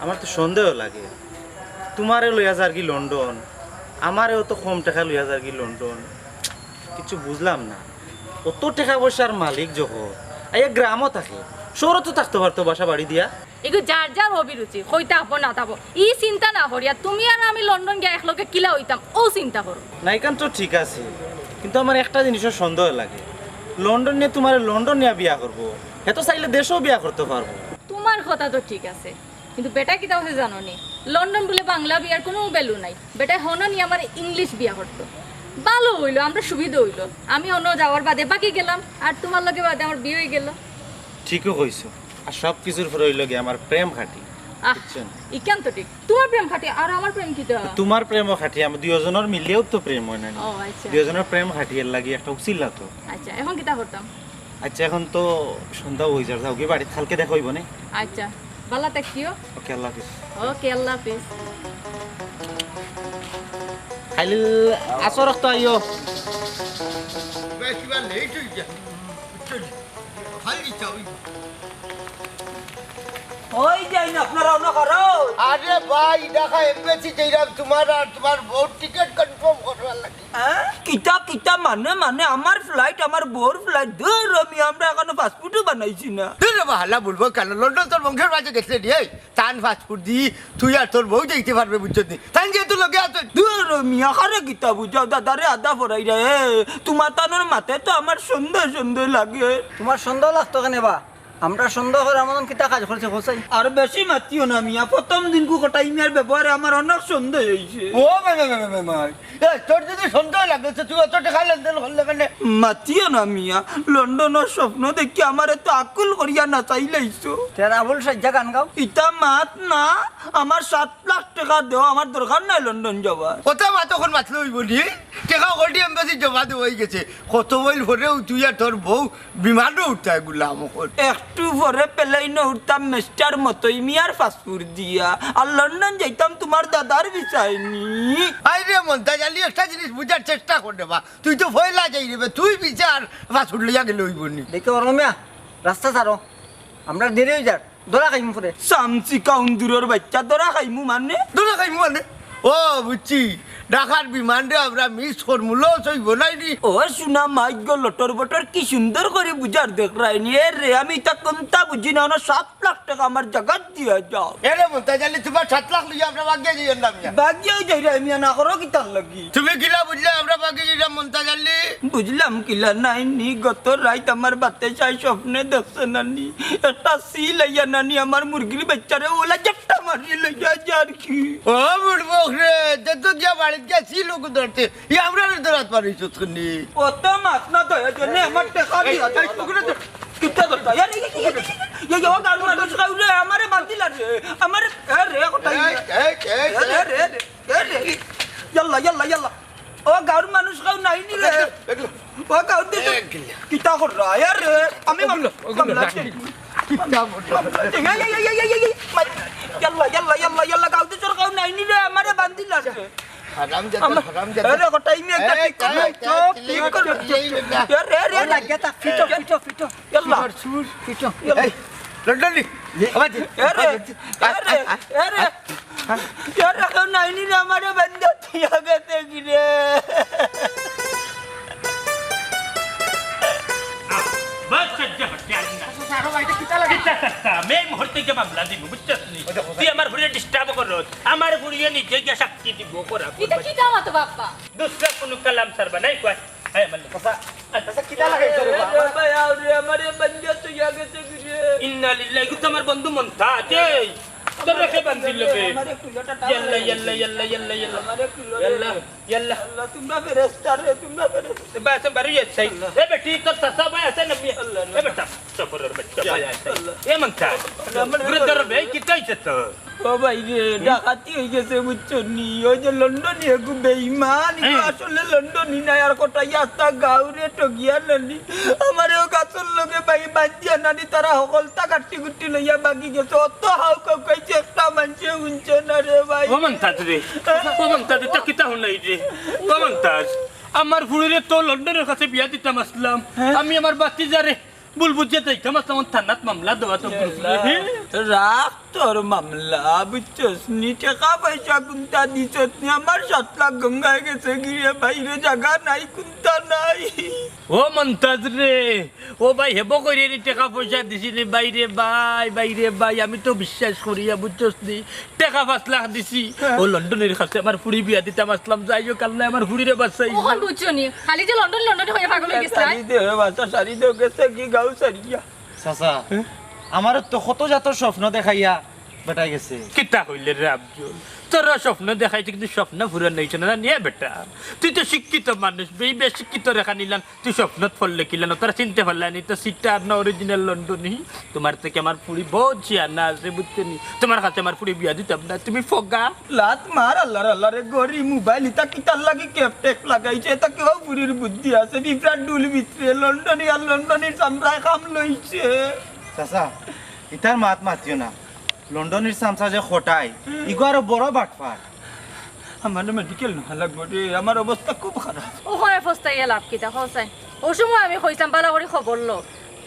আমার তো সন্দেহ লাগে। তোমারে লইয়া যারগি লন্ডন, আমারেও তো কম টেকা লইয়া যারগি লন্ডন। কিচ্ছু বুঝলাম না। অত টেকা পয়সার মালিক যখন, আইয়া গ্রামো থাকে, শহরো তো থাকতো পারতো বাসা বাড়ি দিয়া। ইগু যার যার অভিরুচি, কইতা থাকবো না থাকবো, ই চিন্তা না করিয়া তুমি আর আমি লন্ডন গিয়া একলগে কিলা অইতাম, অউ চিন্তা করো। না, ইখান তো ঠিক আছে, কিন্তু আমার একটা জিনিসর সন্দেহ লাগে। লন্ডন নিয়া তোমারে লন্ডন নিয়া বিয়া করবো, হে তো চাইলে দেশেও বিয়া করতো পারবো। তোমার কথা তো ঠিক আছে, কিন্তু বেটা কিতা অইছে জানো নি? লন্ডন বুলে বাংলা বিয়ার কুনু value নাই। বেটায় হনো নিয়া আমারে English বিয়া করতো। ভালা অইলো, আমরার সুবিধা অইলো। আমি হনো যাওয়ার বাদে বাকি গেলাম, আর তোমার লগে বাদে আমার বিয়া অইগেলো। ঠিকউ কইছো। আর সব কিছুর পরে অইলো গিয়া আমার প্রেম খাঁটি। আহ, বুঝছেন? ইখান তো ঠিক। তুমার প্রেম খাটি আর আমার প্রেম কিতা? তুমার প্রেমও খাটি, আমরা দুইজনর মিলিয়াও তো প্রেম অয় না নি? ও, আচ্ছা। দুইজনর প্রেম খাটি, এর লাগি একটা উছিলা তো। আচ্ছা, এখন কিতা করতাম? আচ্ছা, এখন তো সন্ধ্যা অই যার, যাও গি বাড়িত, কালকে দেখা অইবো নে? আচ্ছা, ভালা থাকিও। ওকে, আল্লাহ হাফিজ। ওকে, আল্লাহ হাফিজ। খাইল আসর তো আইও। বেশ, এবার লেট অই যায়। চল, খালি যাও। অই যাইন, আপনারা অনো করো। আরে ভাই, ঢাকা এমবেসি যাইরাম, তুমার আর তুমার বউর টিকিট কনফার্ম করবার লাগি। হ্যাঁ? কিতা, কিতা মানে, মানে আমার ফ্লাইট, আমার বউর ফ্লাইট? ধুর, আমি, আমরা এখনো পাসপোর্টও বানাইছি না। ধুর রে বা, হালা বলবো কেন? লন্ডন তোর বংশের মাঝে গেছলে রে, এই তান পাসপোর্ট দি তুই আর তোর বউ যাইতে পারবে, বুঝছস নি? তান যেহেতু লগে আছে। ধুর মিয়া, কারে কিতা বুঝাও, দাদারে আদা ফরাই রে। তুমার তানোর মাতে তো আমার সন্দেহ সন্দেহ লাগে। তুমার সন্দেহ লাগতো কেনে বা? আমরা সন্দেহ করার মতন কিতা কাজ করছি, হোসাই? আর বেশি মাতিও না মিয়া, প্রথম দিনকু কটাই মিয়ার ব্যবহারে আমার অনেক সন্দেহ অইছে। ও মে, মে, মে, মে, মে, মে। এ, তোর যদি সন্দেহ লাগে, তো তুই অত টেকা লেনদেন করলে কেনে? মাতিও না মিয়া, লন্ডনর স্বপ্ন দেখি আমারে তো আকুল করিয়া নাচাইলাইছো। তে রাহুল সাজ্জা গান গাও। ইতা মাত না, আমার সাত লাখ টেকা দেও, আমার দরকার নাই লন্ডন যাবার। অত মাত অখন মাতলে অইবো নি? টেকা already এমবেসি জমা দেওয়া অই গেছে। কত বইল পরেও তুই আর তোর বউ বিমানো উঠতায় গুলাম অখন। একটু পরে প্লেনো উঠতাম, মিস্টার মতই মিয়ার পাসপোর্ট দিয়া। আর লন্ডন যাইতাম তুমার দাদার ভিসায় নি। আরে মন্তাজ আলী, একটা জিনিস বুঝার চেষ্টা কর রে বা। তুই তো পয়লা যাই রে বা, তুই ভিসার পাসপোর্ট লইয়া গেলে অইবো নি? দেখো অরমিয়া, রাস্তা ছাড়ো, আমরা দেরি অই যার। ধরা খাইমু পরে। সামসিকা উন্দুরর বাইচ্চা, ধরা খাইমু মানে? ধরা খাইমু মানে? ও, বুঝছি। ঢাকার বিমানরে আমরা মিস করমু, লস অইবো নায় নি? ও, সোনা মাইক গো, লটর বটর কি সুন্দর করি বুঝার দেখরায় নি। এ রে, আমি ইতা কুন্তা বুঝি না, অনো সাত লাখ টেকা আমার জাগাত দিয়া যাও। এ রে, মন্তাজ আলী, তুমার সাত লাখ লইয়া আমরা বাগিয়া যাইয়ার না মিয়া। বাগিয়াও যাইরায় মিয়া, না করো কিতার লাগি? তুমি কিলা বুঝলে আমরা বাগিয়া যাইরাম, মন্তাজ আলী? বুঝলাম কিলা নায় নি, গত রাইত আমার বাতে চাই স্বপ্নে দেখছে নানি, একটা সিল আইয়া নানি আমার মুরগির বাইচ্চারে ওলা জেট্টা মারি লইয়া যার কি। ও বুড়বক রে, যে তো গিয়া বাড়িত গিয়া সিল ওকে ধরতে, ই আমরারে ধরাত পারিছত নি। অত মাত না দয়া জনে আমার টেকা দিয়া এই, এই, দাও। কুকুরে ধর। কিতা কথা? ইয়ার, এই, এই, এই, এই, এই, ও গাউর মানুষ খাউলে আমারে বান্ধিলা রে। আমারে, এ রে, কথা এই, এই, এই, এ রে, এই। রে, রে, এ রে। ইয়াল্লা, ইয়াল্লা, ইয়াল্লা। ও গাউর মানুষ খাউ নাই নি রে। দেখলো, দেখলো। ও গাউর দেশো এ গিয়া। কিতা কররা? এ রে, আমি ওগুলো, ওগুলো মামলা রাখি। চাই। কিতা কররা? এই, এই, এই, মাই-, ইয়াল্লা, ইয়াল্লা, ইয়াল্লা, ইয়াল্লা, গাউর দেশর খাউ নাই নি রে, আমারে বান্ধিলা রে। হারামজাদা, আমার, হারামজাদা। এ রে, কথা ইনি একটা এই, ঠিক করো, এই, চুপ, এই, ঠিক করো। এই, এই, এই, এ রে, রে, ও রে। লাগে তা, ফিটো, ফিটো, ফিটো। ইয়াল্লা। চুর, চুর। ফিটো। ইয়াল্লা। এই, লন্ডনি। এ, আবার দে। এ রে, এ রে, এ রে। এ রে, কেউ নাই নি রে, আমারে বান্ধিয়া থইয়া গেছে গি রে। বাস, সহ্য করতে পারি না। আচ্ছা, স্যার, ও ভাই, এটা কিতা লাগে? কিতা করতাম? এই মুহূর্তে গিয়া মামলা দিমু, বুঝছস নি? ওই দেখো, তুই আমার ফুড়িরে disturb করস। আমার ফুড়িয়ে নিজে গিয়া সাক্ষী দিবো, করা ইটা করবো। কিতা মাতো বাপ্পা? দুসরা কুনু কালাম স্যার বানাই কয়। আয় আমার লগে। চাচা, চাচা, কিতা লাগাইছো রে বাবা? এ রে ভাই, আও রে, আমারে বান্ধিয়া থইয়া গেছে গি রে। ইন্না লিল্লাহি, ইগু তো আমার বন্ধু মন্তাজ। এই, তোরে কে বান্ধিলো বে? আমারে কুলো টা টান ইয়াল্লা, লাগে। ইয়াল্লা, ইয়াল্লা, ইয়াল্লা, ইয়াল্লা। আমারে কুলো রে। ইয়াল্লা, ইয়াল্লা। আল্লাহ, তুমরা ফেরেশতা রে, তুমরা ফেরেশতা। বাস, বাড়ি যাচ্ছে। আল্লাহ। এ বেটি, তোর চাচা ভাই আছে না মি-, আল্লাহ, এ বেটা, সফরর বাচ্চা ভাই আছে। আল্লাহ। এ মন্তাজ, আল্লাহ, আমার ঘুরে ধরো বে, কিতা অইছে তোর? ও ভাই রে, ডাকাতি অই গেছে, বুঝছো নি? ওই যে লন্ডনি এগু বেইমান, ইগু হ্যাঁ। আসলে লন্ডনি নায়, আর কটাই আস্তা গাউরে ঠগিয়া নানি। আমারে ও গাছর লগে ভাই বান্ধিয়া নানি, তারা হকলতা কাটি কুটি লইয়া বাগি গেছে। অত হাউ কাউ খাইছে, একটা মানষে হুনছে না রে ভাই। ও মন্তাজ রে, ও মন্তাজ, ইতা কিতা হুনাই রে? ও মন্তাজ, আমার ফুড়িরে তো লন্ডনর কাছে বিয়া দিতাম আছলাম। হ্যাঁ? আমি আমার বাতিজারে ভুল বুঝিয়া যাইতাম আছলাম, থানাত মামলা দেওয়া তো ভুল বুঝলে, হ্যাঁ? রাখ তোর মামলা, বুঝছস নি? টেকা পয়সা কুন্তা দিছস নি? আমার সাত লাখ গঙ্গায় গেছে গি রে, বাইরে জাগা নাই, কুন্তা নাই। ও মন্তাজ রে, ও ভাই, হেবো করিয়া নি টেকা পয়সা দিছি নি? বাইরে ভাই, বাইরে ভাই, আমি তো বিশ্বাস করিয়া, বুঝছস নি? টেকা পাঁচ লাখ দিছি। হ্যাঁ। ও লন্ডনির কাছে আমার ফুড়ি বিয়া দিতাম আছলাম, যাই হোক, আল্লায় আমার ফুড়িরে বাঁচাই। অখন বুঝছো নি? খালি যে লন্ডন, লন্ডন কইয়া পাগল অই গেছলায়। শাড়ি দে, বাচ্চা শাড়ি দে, গেছে গি গাউ ছাড়িয়া। চাচা, হ্যাঁ? আমারে তো কত জাতর স্বপ্ন দেখাইয়া, বেটায় গেছে। কিতা কইলে রে আফজল? তোরা স্বপ্ন দেখাইছে, কিন্তু স্বপ্ন পূরণ অইছে না, জানি এ বেটা। তুই তো শিক্ষিত মানুষ, বেই বেশিক্ষিত রেখা নিলাম, তুই স্বপ্নত পড়লে কিলান, তোরা চিনতে পারলে নি, তো সিটার না অরিজিনাল লন্ডনি। তোমার থেকে আমার ফুড়ি বহুত শিয়ানা আছে, বুঝছো নি? তোমার কাছে আমার ফুড়ি বিয়া দিতাম না, তুমি ফগা। লাত মার, আল্লার আল্লারে, ঘড়ি, মোবাইল, ইতা কিতার লাগি ক্যাপ টেপ লাগাইছে? ইতা কেউ ফুড়ির বুদ্ধি আছে? বিভ্রাট ডুল ভিতরে লন্ডনি আর লন্ডনির চামড়ায় কাম লইছে। চাচা, ইতার মাত মাতিও না। লন্ডনির চামচা যে খটাই, ইগু আরো বড় বাটপার। আমার মেডিকেল নেওয়া লাগবো রে, আমার অবস্থা খুব খারাপ। ও হয় ফস্তাইয়া লাভ কিতা, হোসাইন? ও সময় আমি কইতাম, বালা করি খবর লো।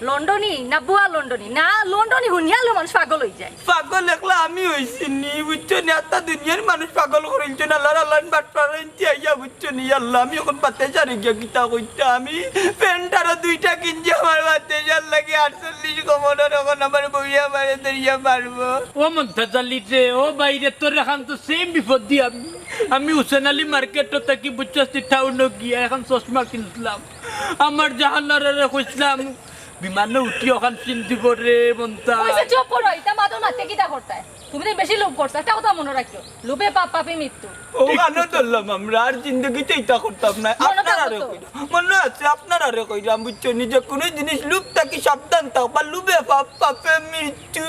লন্ডনি না বুয়া লন্ডনি? না, লন্ডনি হুনিয়ালো মানুষ পাগল অই যায়। পাগল একলা আমি অইছি নি, বুঝছো নি? আত্তা দুনিয়ার মানুষ পাগল করিলছে না, আল্লার আল্লার বাটপার ইন্তি আইয়া, বুঝছো নি? আল্লাহ, আমি অখন বাতে সারি গিয়া কিতা কইতা? আমি প্যান্ট আরো দুইটা কিনছি আমার বাতে সার লাগি, আটচল্লিশ কমরর, অখন আমার বউয়ে আমারে ধরিয়া মারবো। ও মন্তাজ আলী রে, ও বাইরে, তোর এখান তো সেম বিপদ দি আমি। আমি হুসেন আলী মার্কেট থাকি, বুঝছস নি, টাউনো গিয়া এখন চশমা কিনছিলাম। আমার জাহানারারে কইছিলাম, বিমানে উঠি অখান চিন দিব রে মন্তাজ। কইছে চুপ করো, ইতা মাতো মাতে কিতা করতায়? তুমি তো বেশি লোভ করছো, একটা কথা মনে রাখিও, লোভে পাপ, পাপে মৃত্যু। ও কানো ধরলাম আমরা, আর জিন্দগিতে ইতা করতাম না। মনে আপনারারে থাকতো। কইলাম, মনে আছে, আপনারারে কইলাম, বুঝছো নি, যে কোনো জিনিস লোভ থাকি সাবধান থাকবা, লোভে পাপ, পাপে মৃত্যু।